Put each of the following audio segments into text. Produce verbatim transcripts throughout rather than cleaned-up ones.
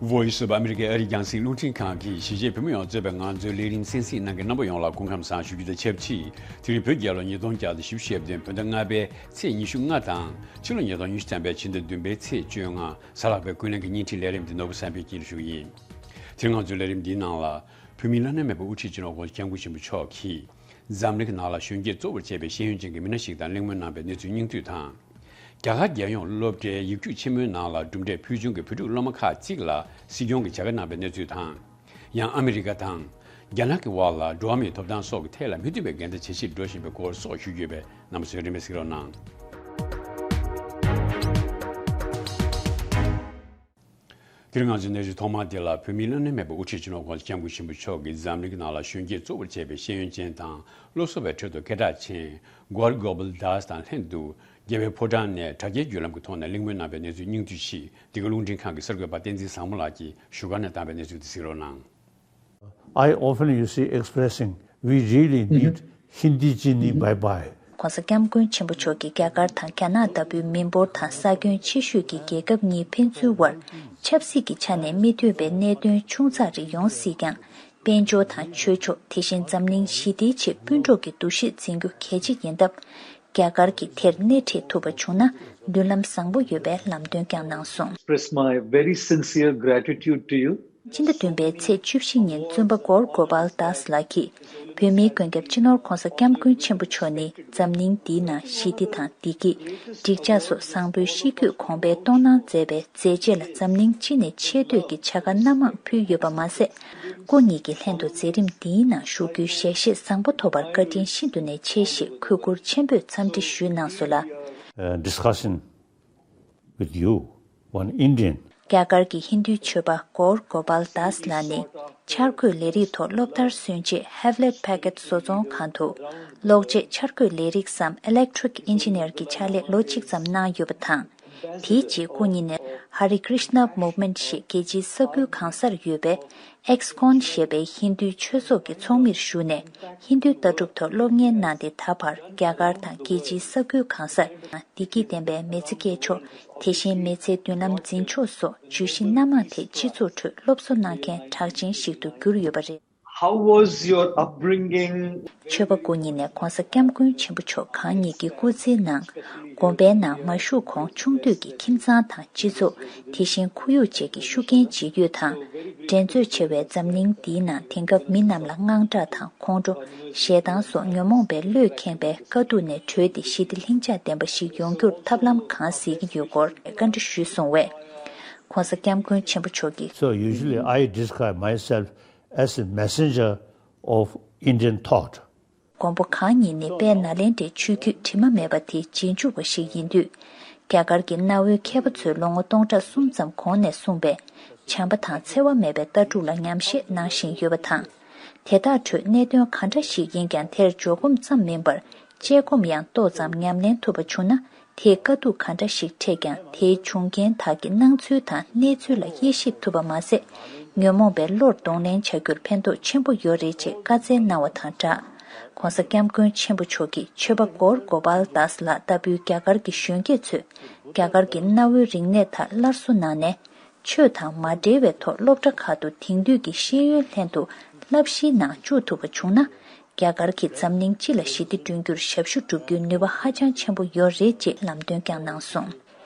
Voice of America ཨ་རིའི་རྒྱང་སྲིང་རླུང་འཕྲིན་ཁང་གིས་གཞིས་བྱེས་བོད་མི་ཡོངས་གཙོས་པའི་ང་ཚོའི་ལས་རིམ་གསན་གཟིགས་གནང་མཁན་རྣམ་པ་ཡོངས་ལ་སྐུ་ཁམས་བཟང་ཞུ་རྒྱུ་དང་ཆབས་ཅིག་དེ་རིང་བོད་རྒྱལ་ལོ་ཉིས་སྟོང་བརྒྱ་དང་བཞི་བཅུ་ཞེ་བདུན་བོད་ཟླ་ལྔ་པའི་ཚེས་ཉི་ཤུ་ལྔ་དང་ཕྱི་ལོ་ཉིས་སྟོང་ཉི་ཤུ་རྩ་བའི་ཕྱི་ཟླ་བདུན་པའི་ཚེས་བཅོ་ལྔ། གཟའ་ལྷག་པའི་ཀུན་གླེང་གི་བརྙན་འཕྲིན་ལས་རིམ་འདི་ནོར་བུ་བསམ་འཕེལ་གྱིས་ཞུ་གི་ཡིན། དེ་རིང་ང་ཚོའི་ལས་རིམ་འདིའི་ནང་ལ་བོད་མིའི་བླ་ན་མེད་པའི་དབུ་ཁྲིད་སྤྱི་ནོར་༸གོང་ས་༸སྐྱབས་མགོན་ཆེན་པོ་མཆོག་གིས་འཛམ་གླིང་གི་ནང་ལ་གཞོན་སྐྱེས་གཙོ་བོར་བྱས་པའི་ཤེས་ཡོན་ཅན་གྱི་མི་སྣ་ཞིག་དང་གླེང་མོལ་གནང་པའི་གནས་ཚུལ་སྙིང་བསྡུས་དང་། རྒྱ་གར་རྒྱལ་ཡོངས་སློབ་གྲྭའི་ཡིག་རྒྱུགས་ཆེན་མོའི་ནང་ལ་གྲུབ་འབྲས་ཕུལ་བྱུང་གི་བོད་ཕྲུག་སློབ་མ་ཁག་ཅིག་ལ་སྲིད་སྐྱོང་གི་བྱ་དགའ་གནང་པའི་གནས་ཚུལ་དང་། ཡང་ཨ་མི་རི་ཀ་དང་རྒྱ་ནག་གི་དབར་ལ་འགྲོ་བ་མིའི་ཐོབ་ཐང་སོགས་ཀྱི་ཐད་ལ་མུ་མཐུད་པའི་འགལ་ཟླ་ཇེ་ཆེར་འགྲོ་བཞིན་པའི་སྐོར་སོགས་ཞུ་རྒྱུ་ཡོད་པས་རྣམ་པ་ཚོས་རིན་མེད་གཟིགས་རོགས་གནང་། དེ་རིང་ང་ཚོའི་གནས་ཚུལ་ཐོག་མ་དེ་ལ་བོད་མིའི་བླ་ན་མེད་པའི་དབུ་ཁྲིད་སྤྱི་ནོར་༸གོང་ས་༸སྐྱབས་མགོན་ཆེན་པོ་མཆོག་གིས་འཛམ་གླིང་གི་ནང་ལ་གཞོན་སྐྱེས་གཙོ་བོར་བྱས་པའི་ཤེས་ཡོན་ཅན་དང་སློབ་གསོ་བའི་ཁྲོད་དུ་སྐད་གྲགས་ཅན་གོར་གོ་པལ་དཱས་དང་ལྷན་དུ་རྒྱལ་བའི་ཕོ་བྲང་ནས་དྲ་རྒྱའི་བརྒྱུད་ལམ་གྱི་ཐོག་ནས་གླེང་མོལ་གནང་པའི་གནས་ཚུལ་སྙིང་བསྡུས་ཤིག་འདི་ག་རླུང་འཕྲིན་ཁང་གི་གསར་འགོད་པ་བསྟན་འཛིན་བཟང་མོ་ལགས་ཀྱིས་བཞུགས་སྒར་ནས་བཏང་པའི་གནས་ཚུལ་དེ་གཟིགས་རོགས་གནང་། I often, you see, expressing, we really need Hindi chini bye bye. ༸གོང་ས་༸སྐྱབས་མགོན་ཆེན་པོ་མཆོག་གིས་རྒྱ་གར་དང་རྒྱ་ནག་ལྟ་བུའི་མི་འབོར་དང་ས་ཁྱོན་ཆེ་ཤོས་ཀྱི་རྒྱལ་ཁབ་གཉིས་ཕན་ཚུན་དབར་ཆབ་སྲིད་ཀྱི་ཆ་ནས་མི་མཐུན་པའི་གནད་དོན་ཆུང་ཙག་རེ་ཡོང་སྲིད་ཀྱང་། དཔལ་འབྱོར་དང་ཆོས་ཕྱོགས། དེ་བཞིན་འཛམ་གླིང་ཞི་བདེའི་ཆེད་སྤུན་གྲོགས་ཀྱི་འདུ་ཤེས་འཛིན་རྒྱུ་གལ་ཆེ་ཡིན་སྟབས། རྒྱ་གར་གྱིས་དེར་སྣེ་ཁྲིད་ཐུབ་པ་བྱུང་ན་མདུན་ལམ་བཟང་པོ་ཡོད་པའི་ལམ་སྟོན་ཀྱང་གནང་སོང་། Express my very sincere gratitude to you. ཕྱི་ཟླ་བདུན་པའི་ཚེས་བཅུ་བཞི་ཉིན་བཙུན་པ་གོར་གོ་པལ་དཱས་ལགས་ཀྱིས་བོད་མིའི་མགོན་སྐྱབས་སྤྱི་ནོར་༸གོང་ས་༸སྐྱབས་མགོན་ཆེན་པོ་མཆོག་ནི་འཛམ་གླིང་འདིའི་ནང་ཞི་བདེ་དང་བདེ་སྐྱིད། འགྲིག་འཇགས་སོགས་བཟང་པོའི་གཤིས་རྒྱུད་གོང་འཕེལ་གཏོང་གནང་མཛད་པའི་མཛད་རྗེས་ལ་འཛམ་གླིང་སྤྱི་ནས་ཆེ་བསྟོད་ཀྱི་བྱ་དགའ་སྣ་མང་ཕུལ་ཡོད་པ་མ་ཟད། སྐུ་ཉིད་ཀྱིས་ལྷན་དུ་མཛད་རིམ་འདིའི་ནང་ཞུགས་རྒྱུའི་ཞལ་བཞེས་བཟང་པོ་ཐོབ་པར་བཀའ་དྲིན་ཤིན་ཏུ་ནས་ཆེ་ཞེས་གུས་བཀུར་ཆེན་པོས་འཚམས་འདྲི་ཞུས་གནང་སོང་ལ། Uh, discussion with you, one Indian. རྒྱ་གར་གྱི་ཧིན་རྡུའི་ཆོས་པ་གོར་གོ་པལ་དཱས་ལགས་ནི་འཆར་འགོད་ལས་རིགས་ཐོག་སློབ་མཐར་སོན་རྗེས་ཧེབ་ལེད་ཕེ་ཀེད་བཟོ་ཚོང་ཁང་དུ་གློག་ཆས་འཆར་འགོད་ལས་རིགས་སམ་Electric Engineer གྱི་ཕྱག་ལས་ལོ་གཅིག་ཙམ་གནང་ཡོད་པ་དང་། དེའི་རྗེས་སྐུ་ཉིད་ནས་Hare Krishna Movement ཞེས་རྒྱལ་སྤྱིའི་ས་ཁུལ་གང་སར་ཡོད་པའི་ཨེགས་ཀོན་ཞེས་པའི་ཧིན་རྡུའི་ཆོས་ཚོགས་ཀྱི་ཚོགས་མིར་ཞུགས་ནས་ཧིན་རྡུའི་ལྟ་གྲུབ་ཐོག་སློབ་གཉེར་གནང་སྟེ། ད་བར་རྒྱ་གར་དང་རྒྱལ་སྤྱིའི་ས་ཁུལ་གང་སར་བདེ་སྐྱིད་ལྡན་པའི་མི་ཚེ་སྐྱེལ་ཕྱོགས། དེ་བཞིན་མི་ཚེའི་མདུན་ལམ་འཛིན་ཕྱོགས་སོགས་བརྗོད་གཞི་སྣ་མང་ཐད་སྤྱི་ཚོགས་ཁྲོད་སློབ་གསོ་གནང་མཁན་གྲགས་ཅན་ཞིག་ཏུ་གྱུར་ཡོད་པ་རེད། How was your upbringing? ཆོས་པ་སྐུ་ཉིད་ནས་༸གོང་ས་༸སྐྱབས་མགོན་ཆེན་པོ་མཆོག་གང་ཉིད་ཀྱི་སྐུ་ཚེའི་ནང་དགོན་པའི་ནང་མ་ཞུགས་གོང་ཆུང་དུས་ཀྱི་ཁྱིམ་ཚང་དང་སྤྱི་ཚོགས། དེ་བཞིན་ཁོར་ཡུག་བཅས་ཀྱི་ཤུགས་རྐྱེན་ཇི་ཡོད་དང་། འགྲན་རྩོད་ཆེ་བའི་འཛམ་གླིང་འདིའི་ནང་དེང་སྐབས་མི་རྣམས་ལ་དངངས་སྐྲག་དང་ཁོང་ཁྲོ། ཞེ་སྡང་སོགས་ཉོན་མོངས་པའི་བློས་ཁེངས་པའི་དཀའ་སྡུག་ནས་གྲོལ་ཏེ་ཞི་བདེ་ལྷིང་འཇགས་ལྡན་པ་ཞིག་ཡོང་རྒྱུར་ཐབས་ལམ་གང་གཟིགས་ཀྱི་ཡོད་སྐོར་བཀའ་འདྲི་ཞུས་སོང་བས། ༸གོང་ས་༸སྐྱབས་མགོན་ཆེན་པོ་མཆོག་གིས། So usually I describe myself as a messenger of Indian thought. མགོན་པོ་གང་ཉིད་ནི་དཔལ་ནཱ་ལེནྡྲའི་ཆོས་བརྒྱུད་དྲི་མ་མེད་པ་དེའི་རྗེས་འཇུག་པ་ཞིག་ཡིན་དུས། རྒྱ་གར་གྱི་གནའ་བོའི་མཁས་པ་ཚོས་ལོ་ངོ་སྟོང་ཕྲག་གསུམ་ཙམ་གོང་ནས་གསུངས་པའི་བྱམས་པ་དང་འཚེ་བ་མེད་པའི་ལྟ་གྲུབ་ལ་ཉམས་བཞེས་གནང་བཞིན་ཡོད་པ་དང་། དེ་དག་ཁྲོད་གནད་དོན་གང་འདྲ་ཞིག་ཡིན་ཀྱང་དེར་འཇོག་སྒོམ་ཙམ་མིན་པར་དཔྱད་སྒོམ་ཡང་ཏོག་ཙམ་ཉམས་ལེན་ཐུབ་པ་བྱུང་ན། དེས་དཀའ་སྡུག་གང་འདྲ་ཞིག་འཕྲད་ཀྱང་དེའི་བྱུང་རྐྱེན་དག་གི་སྣང་ཚུལ་དང་གནས་ཚུལ་ལ་དབྱེ་ཞིབ་ཐུབ་པ་མ་ཟད། ཉོན་མོངས་པའི་བློར་གདོང་ལེན་བྱ་རྒྱུར་ཕན་ཐོགས་ཆེན་པོ་ཡོད་རེད་ཅེས་བཀའ་སྩལ་གནང་བ་དང་སྦྲགས། ༸གོང་ས་༸སྐྱབས་མགོན་ཆེན་པོ་མཆོག་གིས་ཆོས་པ་གོར་གོ་པལ་དཱས་ལགས་ལྟ་བུའི་རྒྱ་གར་གྱི་གཞོན་སྐྱེས་ཚོས་རྒྱ་གར་གྱི་གནའ་བོའི་རིག་གནས་དག་སླར་གསོ་གནང་ནས། ཆོས་དང་མ་འབྲེལ་བའི་ཐོག་སློབ་གྲྭ་ཁག་ཏུ་དེང་དུས་ཀྱི་ཤེས་ཡོན་ལྷན་དུ་བསླབ་གཞིའི་ནང་བཅུག་ཐུབ་པ་བྱུང་ན། རྒྱ་གར་གྱིས་འཛམ་གླིང་སྤྱི་ལ་ཞི་བདེ་བསྐྲུན་རྒྱུར་ཞབས་ཞུ་བསྒྲུབ་རྒྱུའི་ནུས་པ་ཧ་ཅང་ཆེན་པོ་ཡོད་རེད་ཅེས་ལམ་སྟོན་ཀྱང་གནང་སོང་།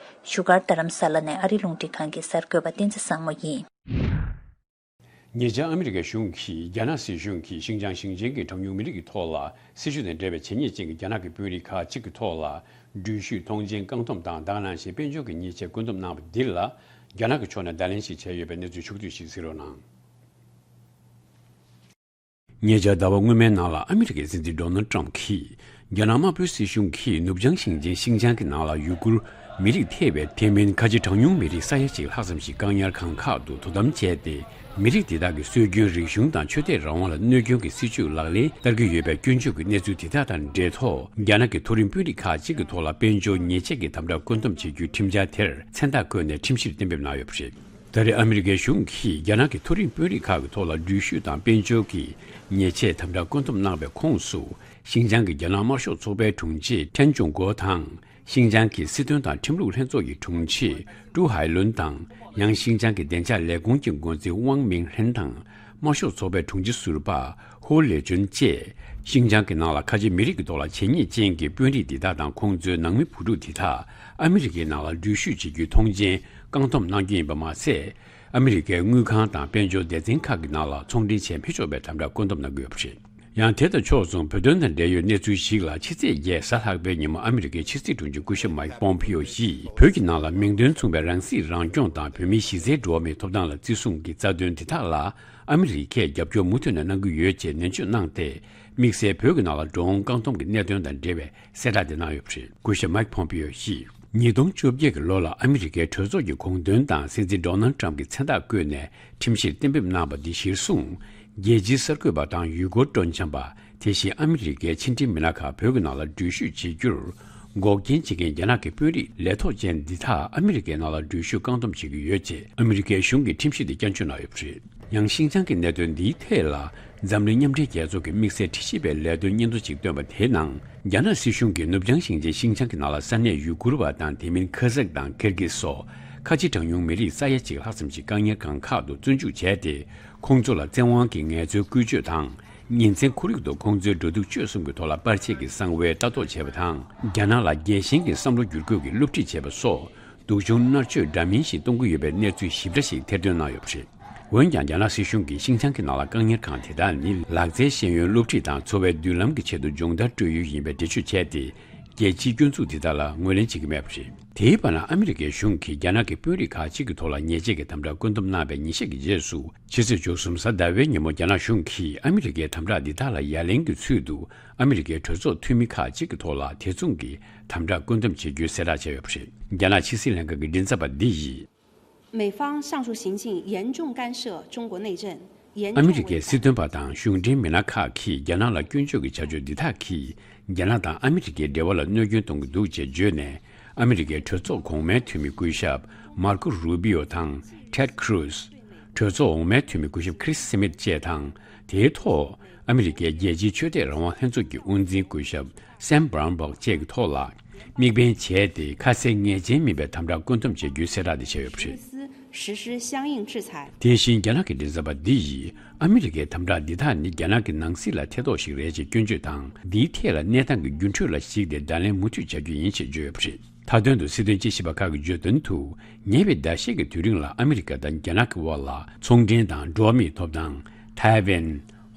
བཞུགས་སྒར་རྡ་རམ་ས་ལ་ནས་ཨ་རིའི་རླུང་འཕྲིན་ཁང་གི་གསར་འགོད་པ་བསྟན་འཛིན་བཟང་མོ་ཡིན། ཉེ་ཆར་ཨ་མི་རི་ཀའི་གཞུང་གིས་རྒྱ་ནག་སྲིད་གཞུང་གིས་ཤིན་ཅང་ཞིང་ཆེན་གྱི་གྲངས་ཉུང་མི་རིགས་ཀྱི་ཐོག་ལ་སྲིད་ཇུས་དང་འབྲེལ་བའི་བྱས་ཉེས་ཅན་གྱི་རྒྱ་ནག་གི་དཔོན་རིགས་ཁག་ཅིག་གི་ཐོག་ལ་འགྲུལ་བཞུད་ཐོངས་མཆན་བཀག་སྡོམ་དང་དེ་ག་ནང་བཞིན་དཔལ་འབྱོར་གྱི་ཉེས་ཆད་བཀོད་འདོམས་གནང་བ་འདི་ལ་རྒྱ་ནག་གི་ཕྱོགས་ནས་བརྡ་ལན་ཞིག་བྱས་ཡོད་པའི་གནས་ཚུལ་ཕྱོགས་བསྡུས་ཤིག་གཟིགས་རོགས་གནང་། ཉེ་ཆར་ཟླ་བ་སྔོན་མའི་ནང་ལ་ཨ་མི་རི་ཀའི་སྲིད་འཛིན་ཌོ་ནལ་ཊམ་གྱིས་རྒྱ་ནག་དམར་པོའི་སྲིད་གཞུང་གིས་ནུབ་བྱང་ཞིང་ཆེན་ཤིན་ཅང་གི་ནང་ལ་ཡུ་གུར་མི་རིགས་ཐེ་བའི་དེ་མིན་ཁ་ཆེ་གྲངས་ཉུང་མི་རིགས་ས་ཡ་གཅིག་ལྷག་ཙམ་ཞིག་བཀག་ཉར་ཁང་ཁག་ཏུ་དོ་དམ་བྱས་ཏེ། མི་རིགས་དེ་དག་གི་སྲོལ་རྒྱུན་རིག་གཞུང་དང་ཆོས་དད་རང་དབང་ལ་གནོད་སྐྱོན་གྱི་སྲིད་བྱུས་ལག་ལེན་བསྟར་གྱི་ཡོད་པའི་སྐྱོན་བརྗོད་ཀྱི་གནས་ཚུལ་དེ་དག་དང་འབྲེལ་ཐོག་རྒྱ་ནག་གི་མཐོ་རིམ་དཔོན་རིགས་ཁག་ཅིག་གི་ཐོག་ལ་དཔལ་འབྱོར་ཉེས་ཆད་ཀྱི་དམ་དྲག་བཀོད་འདོམས་བྱེད་རྒྱུའི་ཁྲིམས་འཆར་དེར་མཚན་རྟགས་བཀོད་ནས་ཁྲིམས་གཞིར་གཏན་འབེབས་གནང་ཡོད་པ་རེད། ད་རེས་ཨ་མི་རི་ཀའི་གཞུང་གིས་རྒྱ་ནག་གི་མཐོ་རིམ་དཔོན་རིགས་ཁག་གི་ཐོག་ལ་འགྲུལ་བཞུད་དང་དཔལ་འབྱོར་གྱི་ཉེས་ཆད་དམ་དྲག་བཀོད་འདོམས་གནང་བའི་ཁོངས་སུ། ཤིན་ཅང་གི་རྒྱ་ནག་དམར་ཤོག་ཚོགས་པའི་དྲུང་ཆེ་ཁྲེན་ཅུང་གོ་དང་། ཤིན་ཅང་གི་སྲིད་དོན་དང་ཁྲིམས་ལུགས་ལྷན་ཚོགས་ཀྱི་དྲུང་ཆེ་ཀྲུའུ་ཧའེ་ལུན་དང་། ཡང་ཤིན་ཅང་གི་བདེ་འཇགས་ལས་ཁུངས་ཀྱི་འགོ་འཛིན་ཝང་མིང་ཧྲེན་དང་། དམར་ཤོག་ཚོགས་པའི་དྲུང་ཆེ་ཟུར་པ་ཧུའུ་ལེ་ཅུན་བཅས། ཤིན་ཅང་གི་ནང་ལ་ཁ་ཆེ་མི་རིགས་ཀྱི་ཐོག་ལ་བྱས་ཉེས་ཅན་གྱི་དཔོན་རིགས་འདི་དག་དང་ཁོང་ཚོའི་ནང་མི་བུ་ཕྲུག་འདི་དག་ཨ་མི་རི་ཀའི་ནང་ལ་འགྲུལ་བཞུད་བྱེད་རྒྱུའི་མཐོང་མཆན་བཀག་སྡོམ་གནང་རྒྱུ་ཡིན་པ་མ་ཟད། ཨ་མི་རི་ཀའི་དངུལ་ཁང་དང་དཔལ་འབྱོར་སྡེ་ཚན་ཁག་གི་ནང་ལ་ཚོང་འབྲེལ་བྱས་མི་ཆོག་པའི་དམ་དྲག་བཀོད་འདོམས་གནང་གི་ཡོད་པ་རེད། ཡང་དེ་དང་ཕྱོགས་མཚུངས་བོད་དོན་དང་འབྲེལ་ཡོད་གནས་ཚུལ་ཞིག་ལ། ཕྱི་ཚེས་བརྒྱད་གཟའ་ལྷག་པའི་ཉིན་མོ་ཨ་མི་རི་ཀའི་ཕྱི་སྲིད་དྲུང་ཆེ་སྐུ་ཞབས་མའིག་པོམ་པིའོ་ཡིས། བོད་ཀྱི་ནང་ལ་མིང་དོན་མཚུངས་པའི་རང་སྲིད་རང་སྐྱོང་དང་བོད་མིའི་གཞི་རྩའི་འགྲོ་བ་མིའི་ཐོབ་ཐང་ལ་བརྩི་སྲུང་གི་རྩ་དོན་དེ་དག་ལ། ཨ་མི་རི་ཀས་རྒྱབ་སྐྱོར་མུ་མཐུད་ནས་གནང་གི་ཡོད་ཅེས་ནན་བརྗོད་གནང་སྟེ། དམིགས་བསལ་བོད་ཀྱི་ནང་ལ་འགྲོ་འོང་བཀག་སྡོམ་གྱི་གནད་དོན་དང་འབྲེལ་བའི་གསལ་བསྒྲགས་དེ་གནང་ཡོད་པ་རེད། སྐུ་ཞབས་མའིག་པོམ་པིའོ་ཡིས། ཉིས་སྟོང་བཅོ་བརྒྱད་ཀྱི་ལོ་ལ་ཨ་མི་རི་ཀའི་གྲོས་ཚོགས་ཀྱི་དགོངས་དོན་དང་སྲིད་འཛིན་ཌོ་ནལ་ཊམ་གྱི་མཚན་རྟགས་བཀོད་ནས་ཁྲིམས་གཞིར་གཏན་འབེབས་གནང་བ་འདི་གཞིར་བཟུང་། རྒྱལ་སྤྱིའི་གསར་འགོད་པ་དང་ཡུལ་སྐོར་སྤྲོ་འཆམ་པ། དེ་བཞིན་ཨ་མི་རི་ཀའི་ཕྱི་འབྲེལ་མི་སྣ་ཁག་བོད་ཀྱི་ནང་ལ་འགྲུལ་བཞུད་བྱེད་རྒྱུར་འགོག་རྐྱེན་བྱེད་མཁན་རྒྱ་ནག་གི་དཔོན་རིགས་ལས་ཐོག་ཅན་འདི་དག་ཨ་མི་རི་ཀའི་ནང་ལ་འགྲུལ་བཞུད་བཀག་སྡོམ་བྱེད་ཀྱི་ཡོད་ཅེས་ཨ་མི་རི་ཀའི་གཞུང་གི་ཁྲིམས་གཞི་དེ་བསྐྱར་བཅོས་གནང་ཡོད་པ་རེད། ཡང་ཤིན་ཅང་གི་གནད་དོན་འདིའི་ཐད་ལ། འཛམ་གླིང་མཉམ་འབྲེལ་རྒྱལ་ཚོགས་ཀྱི་དམིགས་བསལ་དྲི་ཞིབ་པའི་ལས་དོན་སྙན་ཐོ་ཞིག་བཏོན་པ་དེའི་ནང་། རྒྱ་ནག་སྲིད་གཞུང་གིས་ནུབ་བྱང་ཞིང་ཆེན་ཤིན་ཅང་གི་ནང་ལ་ས་གནས་ཡུ་གུར་བ་དང་། དེ་མིན་ཁ་ཟེག་དང་ཀིར་གིས་སོགས་ཁ་ཆེ་གྲངས་ཉུང་མི་རིགས་ས་ཡ་གཅིག་ལྷག་ཙམ་ཞིག་བཀག་ཉར་ཁང་ཁག་ཏུ་བཙོན་འཇུག་བྱས་ཏེ། ཁོང་ཚོ་ལ་བཙན་དབང་གིས་ངལ་རྩོལ་བཀོལ་སྤྱོད་དང་། ཉིན་མཚན་ཁོར་ཡུག་ཏུ་ཁོང་ཚོའི་འགྲོ་འདུག་སྤྱོད་གསུམ་གྱི་ཐོག་ལ་པར་ཆས་ཀྱི་གསང་བའི་ལྟ་རྟོག་བྱས་པ་དང་། རྒྱ་ནག་ལ་རྒྱལ་ཞེན་གྱི་བསམ་བློ་བསྒྱུར་བཀོད་ཀྱིས་སློབ་ཁྲིད་བྱས་པ་སོགས། སྡུག་སྦྱོང་མནར་གཅོད་འདྲ་མིན་ཞིག་གཏོང་གི་ཡོད་པའི་གནས་ཚུལ་ཞིབ་ཕྲ་ཞིག་ཐེར་འདོན་གནང་ཡོད་པ་རེད། འོན་ཀྱང་། རྒྱ་ནག་སྲིད་གཞུང་གིས་ཤིན་ཅང་གི་ནང་ལ་བཀག་ཉར་ཁང་དེ་དག་ནི། ལག་རྩལ་ཤེས་ཡོན་སློབ་ཁྲིད་དང་འཚོ་བའི་མདུན་ལམ་གྱི་ཆེད་དུ་སྦྱོང་བརྡར་སྤྲོད་ཡུལ་ཡིན་པའི་འགྲེལ་བརྗོད་བྱས་ཏེ། རྒྱལ་སྤྱིའི་སྐྱོན་འཛུགས་དེ་དག་ལ་ངོས་ལེན་བྱེད་ཀྱི་མེད་པ་རེད། དེའི་བར་ན། ཨ་མི་རི་ཀའི་གཞུང་གིས་རྒྱ་ནག་གི་དཔོན་རིགས་ཁག་ཅིག་གི་ཐོག་ལ་ཉེས་ཆད་ཀྱི་དམ་དྲག་བཀོད་འདོམས་གནང་བའི་ཉིན་ཤས་ཀྱི་རྗེས་སུ། ཕྱི་ཚེས་བཅུ་གསུམ་གཟའ་ཟླ་བའི་ཉིན་མོ། རྒྱ་ནག་གཞུང་གིས་ཨ་མི་རི་ཀའི་དམ་དྲག་འདི་དག་ལ་ཡ་ལན་གྱི་ཚུལ་དུ། ཨ་མི་རི་ཀའི་གྲོས་ཚོགས་འཐུས་མི་ཁག་ཅིག་གི་ཐོག་ལ་དེ་མཚུངས་ཀྱི་དམ་དྲག་བཀོད་འདོམས་བྱེད་རྒྱུའི་གསལ་བསྒྲགས་བྱས་ཡོད་པ་རེད། རྒྱ་ནག་ཕྱི་སྲིད་ལྷན་ཁང་གི་མགྲིན་ཚབ་པ་འདི་ཡིས། 美方上述行径严重干涉中国内政，严重违反 ཨ་མི་རི་ཀའི་སྲིད་དོན་པ་དང་གཞུང་འབྲེལ་མི་སྣ་ཁག་གིས་རྒྱ་ནག་ལ་སྐྱོན་བརྗོད་ཀྱི་བྱ་སྤྱོད་འདི་དག་གིས་རྒྱ་ནག་དང་ཨ་མི་རི་ཀའི་འབྲེལ་བ་ལ་གནོད་སྐྱོན་གཏོང་གི་འདུག་ཅེས་བརྗོད་ནས། ཨ་མི་རི་ཀའི་གྲོས་ཚོགས་གོང་མའི་འཐུས་མི་སྐུ་ཞབས་མར་ཀོ་རུ་བི་ཡོ་དང་ཊེད་ཁུ་རུ་ཛ། གྲོས་ཚོགས་འོག་མའི་འཐུས་མི་སྐུ་ཞབས་ཁི་རིས་སི་མིད་བཅས་དང་། དེའི་ཐོག་ཨ་མི་རི་ཀའི་རྒྱལ་སྤྱིའི་ཆོས་དད་རང་དབང་ལྷན་ཚོགས་ཀྱི་དབུ་འཛིན་སྐུ་ཞབས་སེམ་བྷ་རན་སྦག་བཅས་ཀྱི་ཐོག་ལ་དམིགས་འབེན་བྱས་ཏེ། ཁ་གསལ་ངེས་ཅན་མིན་པའི་དམ་དྲག་བཀོད་འདོམས་བྱེད་རྒྱུའི་གསལ་བསྒྲགས་དེ་བྱས་ཡོད་པ་རེད། 实施相应制裁。 དེ་བཞིན་རྒྱ་ནག་གི་མགྲིན་ཚབ་པ་འདི་ཡིས། ཨ་མི་རི་ཀའི་དམ་དྲག་འདི་དག་ནི་རྒྱ་ནག་གི་ནང་སྲིད་ལ་ཐེ་གཏོགས་ཤིག་རེད་ཅེས་སྐྱོན་བརྗོད་དང་། འདིའི་ཐད་ལ་གནས་སྟངས་ཀྱི་འགྱུར་འགྲོས་ལ་གཞིགས་ཏེ་བརྡ་ལན་མུ་མཐུད་བྱ་རྒྱུ་ཡིན་ཞེས་བརྗོད་ཡོད་པ་རེད། མཐའ་དོན་དུ། སྲིད་དོན་དཔྱད་ཞིབ་པ་ཁག་གིས་བརྗོད་དོན་དུ། ཉེ་བའི་ཟླ་ཤས་ཀྱི་དུས་རིང་ལ་ཨ་མི་རི་ཀ་དང་རྒྱ་ནག་གི་དབར་ལ་ཚོང་འབྲེལ་དང་འགྲོ་བ་མིའི་ཐོབ་ཐང་། ཐའེ་ཝན།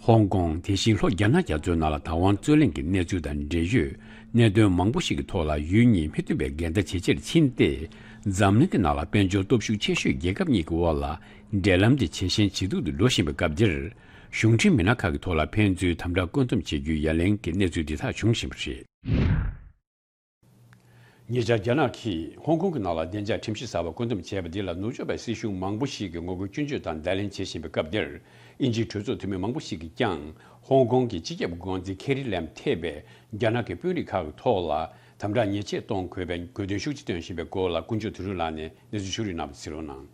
ཧོང་ཀོང་། དེ་བཞིན་ལྷོ་རྒྱ་ནག་རྒྱ་མཚོའི་ནང་ལ་བདག་དབང་རྩོད་གླེང་གི་གནས་ཚུལ་དང་འབྲེལ་ཡོད་གནད་དོན་མང་པོ་ཞིག་གི་ཐོག་ལ་ཡུལ་གཉིས་མི་མཐུན་པའི་འགལ་ཟླ་ཇེ་ཆེར་ཕྱིན་ཏེ། འཛམ་གླིང་གི་ནང་ལ་དཔལ་འབྱོར་སྟོབས་ཤུགས་ཆེ་ཤོས་རྒྱལ་ཁབ་གཉིས་ཀྱི་དབར་ལ་འབྲེལ་ལམ་དེ་ཇེ་ཞན་ཇེ་སྡུག་ཏུ་འགྲོ་བཞིན་པའི་སྐབས་འདིར། གཞུང་འབྲེལ་མི་སྣ་ཁག་གི་ཐོག་ལ་ཕན་ཚུན་དམ་དྲག་བཀོད་འདོམས་བྱེད་རྒྱུའི་ཡ་ལན་གྱི་གནས་ཚུལ་འདི་དག་འབྱུང་བཞིན་པ་རེད། ཉེ་ཆར་རྒྱ་ནག་གིས་ཧོང་ཀོང་གི་ནང་ལ་བདེ་འཇགས་ཁྲིམས་གཞི་གསར་པ་བཀོད་འདོམས་བྱས་པ་འདི་ལ་ནུབ་ཕྱོགས་པའི་སྲིད་གཞུང་མང་པོ་ཞིག་གིས་ངོ་རྒོལ་སྐྱོན་བརྗོད་དང་བརྡ་ལན་བྱེད་བཞིན་པའི་སྐབས་འདིར། དབྱིན་ཇིའི་གྲོས་ཚོགས་འཐུས་མི་མང་པོ་ཞིག་གིས་ཀྱང་ཧོང་ཀོང་གི་སྤྱི་ཁྱབ་འགོ་འཛིན་ཁེ་རི་ལེམ་ཐེ་བས་རྒྱ་ནག་གི་དཔོན་རིགས་ཁག་གི་ཐོག་ལ་དམ་དྲག་ཉེས་ཆད་གཏོང་དགོས་པའི་དགོས་འདུན་ཤུགས་ཆེ་བཏོན་བཞིན་པའི་སྐོར་ལ་དཀོན་མཆོག་དོན་གྲུབ་ལགས་ནས་གནས་ཚུལ་ཕྱོགས་བསྒྲིགས་གནང་བ་གསན་རོགས་གནང་།